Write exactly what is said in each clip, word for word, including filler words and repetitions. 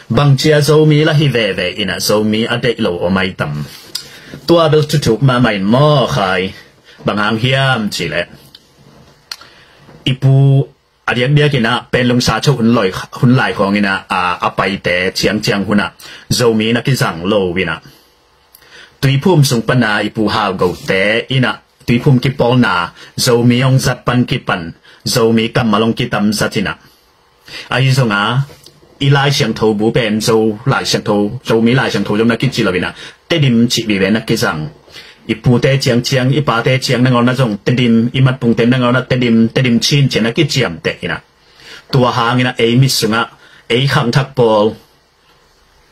Bangcia Zomi la hi veve inah Zomi a deih lo om ai tam. Tua bel thuthuk mahmah in maw khai. Bang hang hiam cihleh, i pu a diakdiak inah Panglong sa cho hun lai khawng inah a, a paite ciangciang hunah Zomi na kizang lo inah Tuiphum sung pana i pu Hau Gote inah Tuiphum kipawlna Zomi hong zat pan kipan Zomi kammal hong kitam zat inah, ahi zonga i Lai Siangtho bu pen Zo Lai Siangtho, Zomi Lai Siangtho zong na kici lo inah Tedim cih vive na kizang. I pute ciangciang, i pate ciang na ngawlna zong Tedim, i matpungte na ngawlna Tedim, Tedim Chin ciang na kiciamteh inah, tua hang inah ei mit sungah ei khangthak pawl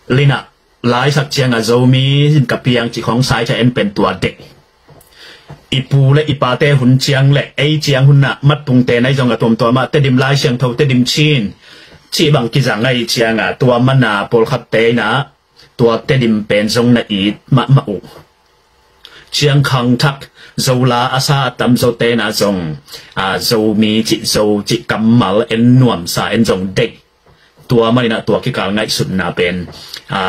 linah laisak cianga Zomi in ka piang cih khawng sai ca en pen tua deih. I pu le i pate hun ciang le ei ciang hunah matpungte nai zong a tuamtuamah Tedim Lai Siangtho, Tedim Chin cih bang kizang ahi cianga tua mana pawlkhatte inah tua Tedim pen zong na it mahmah uh. Ciang khangthak Zola a sa a tamzaw tena zong a, Zomi cih Zo cih kammal en nuamsa en zong deih. Tua maninah tua kikal ngaihsutna pen a,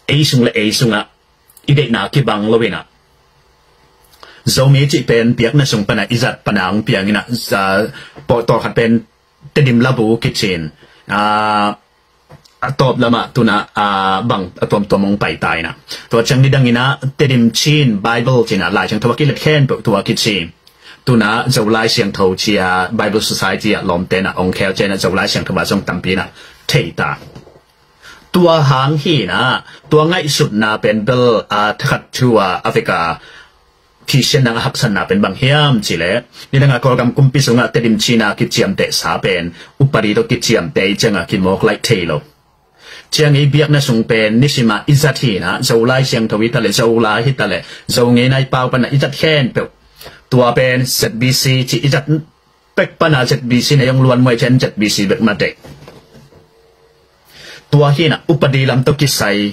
ei sung le ei sungah i deihna kibang lo inah Zomi cih pen biakna sung pana i zat pana hong piang inah, a, pawh tawlkhat pen Tedim labu kicin, a, a tawp lamah tunah a bang a tuamtuam hong paita inah, tua ciang nidang inah Tedim Chin Bible cinah Lai Siangtho a kilet khempeuh tua kici. Tunah Zolai Siangtho cia Bible Society ah lawmte inah hong khel cianah Zolai Siangtho ah zong tampi inah theita. Tua hang hinah tua ngaihsutna pen bel a thakhat thu ah a veka thisian nang a haksatna pen bang hiam cihleh, nidangah Kawlgam kumpi sungah Tedim Chin a kiciamtehsa pen upadi tawh kiciamteh i ciangah kimawk laih thei lo. Ciang i biakna sung pen nisimah i zat hinah Zolai Siangtho hi taleh, Zolai hi taleh, Zo ngei nai pau panah i zat khempeuh. Tua pen Z B C cih i zat pek pana Z B C na hong luan muai cian Z B C bek mah deih. Tua hinah upadi lam tawh kisai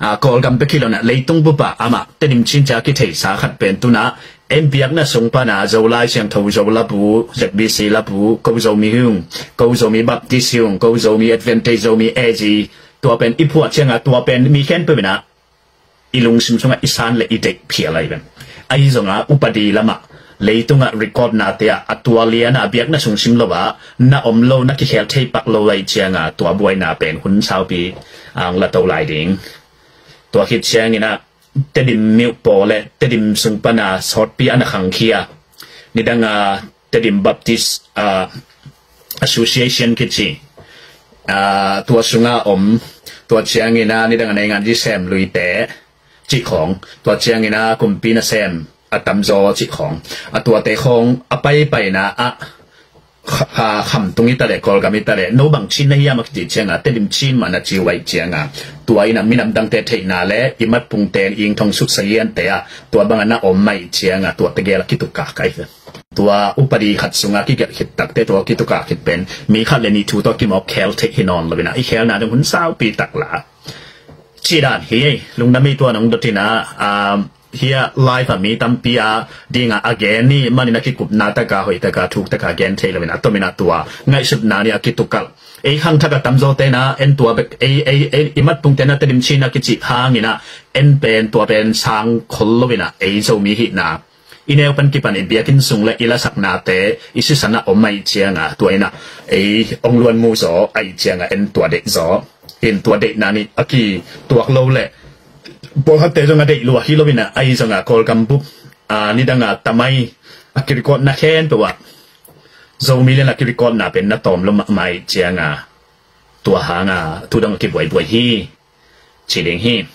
a, Kawlgam bek hi lo inah leitung bup ah amah Tedim Chin cia kitheisa khat pen tunah en biakna sung pana Zolai Siangtho Zo labu, Z B C labu, ko Zomi hi ung, ko Zomi Baptist hi ung, ko Zomi Adventist, Zomi A G, tua pen i phuah ciangah tua pen mi khempeuh inah i lungsim sungah i san le i deih phial ahi ven. Ahi zongah upadi lamah leitungah record nate ah a tua lianah biakna sung sim lo ah na om lo, na kikhel thei pak lo ahi ciangah tua buaina pen hun saupi ang la to lai ding. Tua khit cianginah Tedim miuh paw le Tedim sung pana sawtpi a na khangkhia nidanga Tedim Baptist, ah, Association kici, ah, tua sunga om, tua ciangina nidanga neingan zi sem luite cih khawng, tua ciangina kumpi nasem a tamzaw cih khawng, a tuate khawng a paipaina ah kha-, kha-, khamtung i taleh, Kawlgam i taleh, no bang Chin na hiam a kici cianga Tedim Chin mah na ci uh aih cianga, tua ina minam dangte theihna le i matpungte, i ingthong sutsa iante ah tua banga na om aih cianga tua tegel a kitukak aih. Tua upadi khat sunga kigelh khit takte tua kitukak khit pen mi khat le nih thu tawh kimawk khel theih hi nawn lo ina, i khelna dong hun saupi tak la. Cih dan hi, lungdam ei tua nong dot ina, um, hia live a mi tampi a dinga a gen ni, manin a kikupna taka, hoih taka, thuk taka gen thei lo ina, tomin a tua ngaihsutna ni a kitukalh. Ei khangthak a tamzaw tena en tua bek, ei, ei, ei, i matpung tena Tedim Chin a kici hangina en pen tua pen sang khol lo ina, ei Zomi hihna i neu pan kipan i biakinn sung le i lasaknate i sisan a om aih cianga, tua ina ei ong luan mu zaw aih cianga en tua deih zaw. In tua deihna ni a kituak lo le pawlkhatte zong a deih lua hi lo ina, ahi zonga Kawlgam bup, a, nidanga tamai a kirecord na khen peuh ah Zomi lian a kirecord na pen na tawm lo mahmah aih cianga tua hanga tu dong a kibuaibuai hi. Ci ding hi.